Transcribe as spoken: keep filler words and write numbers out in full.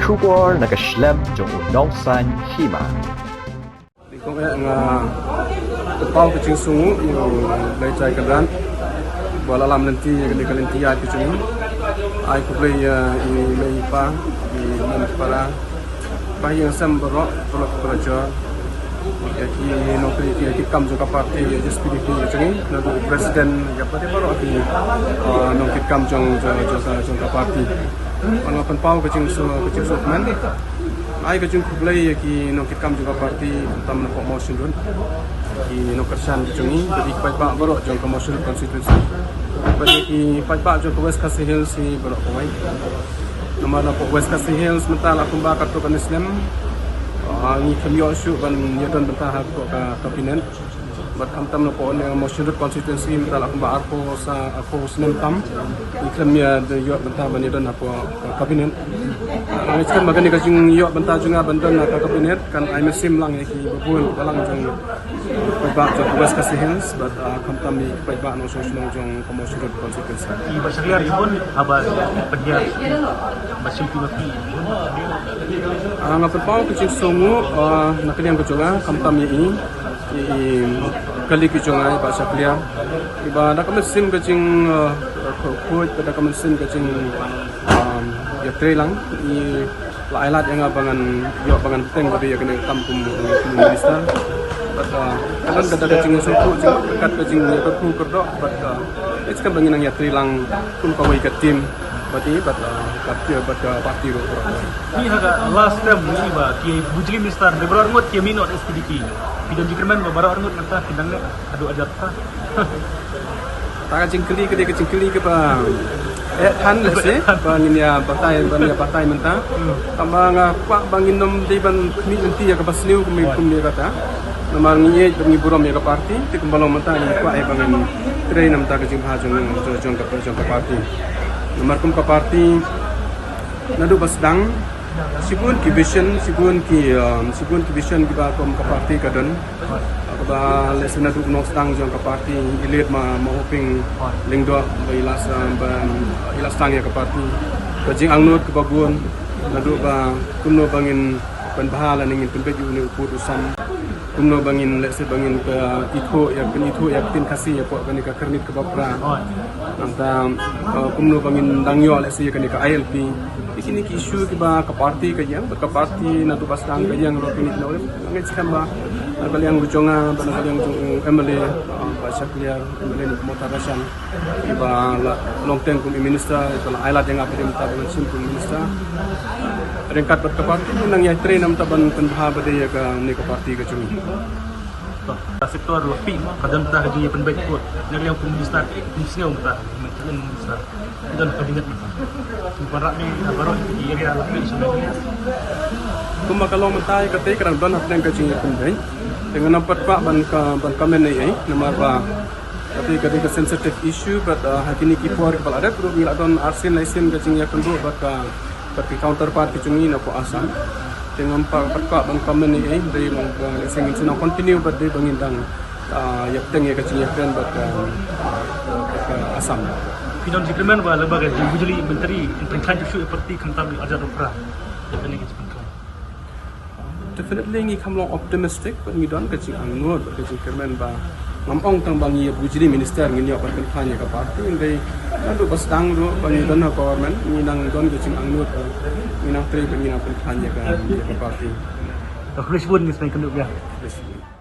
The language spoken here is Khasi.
Khubor na ka shlem jong u nongsaiñ hima. Kong eh nga pynpaw ka jingsngewnguh ïa u Blei Trai Kynrad ba la lam lynti ïa kane ka lynti ïaid ka jong ngi. Ai khublei ïa i mei i pa, i mei i para, ba ïa nga sem baroh, baroh baroh jor. Ïa ki nongkit, ïa ki kam jong ka party, ïa S P D P ka jong ngi, naduh u president, ïa baroh ki, ah, nongkit kam jong, jong, jong ka, jong ka party. Nga pynpaw ka jingsu, ka jingsngewkmen. Ai ka jingkhublei ïa ki nongkit kam jong ka party, khamtam na pdeng Mawshynrut. Ki nongkyrshan ki jong ngi, bad ki paidbah baroh jong ka Mawshynrut constituency. Bad ki paidbah jong ka West Khasi Hills hi baroh kawei. Namar na pdeng West Khasi Hills mynta la kumba katto katne snem, ah, ngi khlem ïoh shuh ban ïadon bynta hapoh ka cabinet. Bad khamtam na pdeng Mawshynrut constituency mynta la kumba arphew sa, arphew snem tam. Ngi khlem ïa, ïoh bynta ban ïadon hapoh ka cabinet. Nga ngeit skhem ba kane ka jingïoh bynta jong nga ban don ha ka cabinet kan ai mynsiem lang ïa ki babun balang jong paidbah jong West Khasi Hills bad, ah, khamtam ïa ki paidbah nongshong shnong jong ka Mawshynrut constituency. I Bah Shakliar i bun haba pynhiar ba shim ki mati. Ah, nga pynpaw ka jingsngewnguh, ah, na ka liang ka jong nga khamtam ïa i, i, i kali ka jong nga i Bah Shakliar. Iba da ka mynsiem ka jing, ah, khuid, da ka mynsiem ka jing, ah, ïatrei lang. I la ai lad ïa nga ba ngan ïoh ba ngan bteng ba dei ïa kane ka kam kum, kum minister. Bad, ah, ka don ka da ka jingïasngewthuh jingkat ka jingïakyrkhu kyrdoh bad, ah, ïa ka ba ngin nang ïatrei lang kum kawei ka team bad i bad, ah, bad, ah, bad ka party ruh. Ni ha ka last term ni ba ki Bujli minister de brar ngut ki mino S P D P. Ki don jingkyrmen ba baroh ngut ngan ta ki dang ne adu ajar ta. Ta ka jingkylli ka dei ka jingkylli kaba eh than lehse ba ngin ïa batai, ba ngin ïa batai mynta. Tangba nga kwah ba ngin nym dei ban mih lynti ïa kaba sniew kum, kum ïa kata. Namar ngi ïeit ba ngi burom ïa ka party, te kumba long mynta ngi kwah ïa ba ngin trei na bynta ka jingbha jong, jong, jong ka, jong ka party. Namar kum ka party naduh ba sdang shibun ki vision, shibun ki, um, shibun ki vision kiba kum ka party ka don. Kaba lehse naduh u nongsdang jong ka party i Late Ma, Ma Hoping Lyngdoh ba i la sdang, ba i la sdang ïa ka party. Ka jingangnud kaba bun naduh ba kumno ba ngin pynbha lane ngin pynbeit ïa une u pud u sam. Kumno ba ngin lehse ba ngin, uh, ithuh ïa, pynithuh ïa ka ktien Khasi hapoh kane ka khyrnit kaba phra. Nangta, uh, kumno ba ngin dang ïoh lehse ïa kane ka I L P. Ïa kine ki issue kiba ka party ka ïeng, bad ka party naduh ba sdang ka ïeng ruh kine ki nongrim. Nga ngeit skhem ba na ka liang ka jong nga bad na ka liang jong u M L A, uh, Bah Shakliar, M L A na ka Mawthadraishan, iba la long teng kum i minister, iba la ai lad ïa nga ba dei mynta ba ngan shim kum i minister. Ryngkat bad ka party nang ïatrei na bynta ban pynbha ba dei ïa kane ka party ka jong ngi. Ka sector la phi ka don ta ka jingïapynbeit kut. Na ka liang kum minister kum sngew mynta mynta kum minister. Don ka bynta mynta. Kum para ni baroh ki area la phi. Kumba ka long mynta ïa kata ka dang don hapdeng ka jingïapynbeit. Te ngan pat kwah ban ka, ban comment ei ei namar ba kata ka dei ka sensitive issue bad, uh, ha kine ki por kiba la dep ruh ngi la don arsien laisien ka jingïakynduh bad ka, bad ki counterpart ki jong ngi na pdeng Assam. Te ngam pat, pat kwah ban comment ei ei, dei ban, ban, lehse ngin sa nang continue bad dei ba ngin dang, ah, ïa bteng ïa ka jingïakren bad ka, bad ka Assam. Phi don jingkyrmen ba lada ka jing Bujli Myntri in pynkhlaiñ shuh ïa party khamtam ïa hajar ruh phra. Ïa kane ka jingpynkhlaiñ. Definitely ngi kham long optimistic bad ngi don ka jingangnud bad ka jingkyrmen ba ngam ong tang ba ngi ïa Bujli minister ngin ïoh ban pynkhlaiñ ïa ka party, hynrei naduh ba sdang ruh ba ngi don ha government ngi nang don ka jingangnud ba ngi nang trei bad ngi nang pynkhlaiñ ïa ka, ïa ka party. Khublei shibun ngi sngewbha ïa ka. Khublei shibun.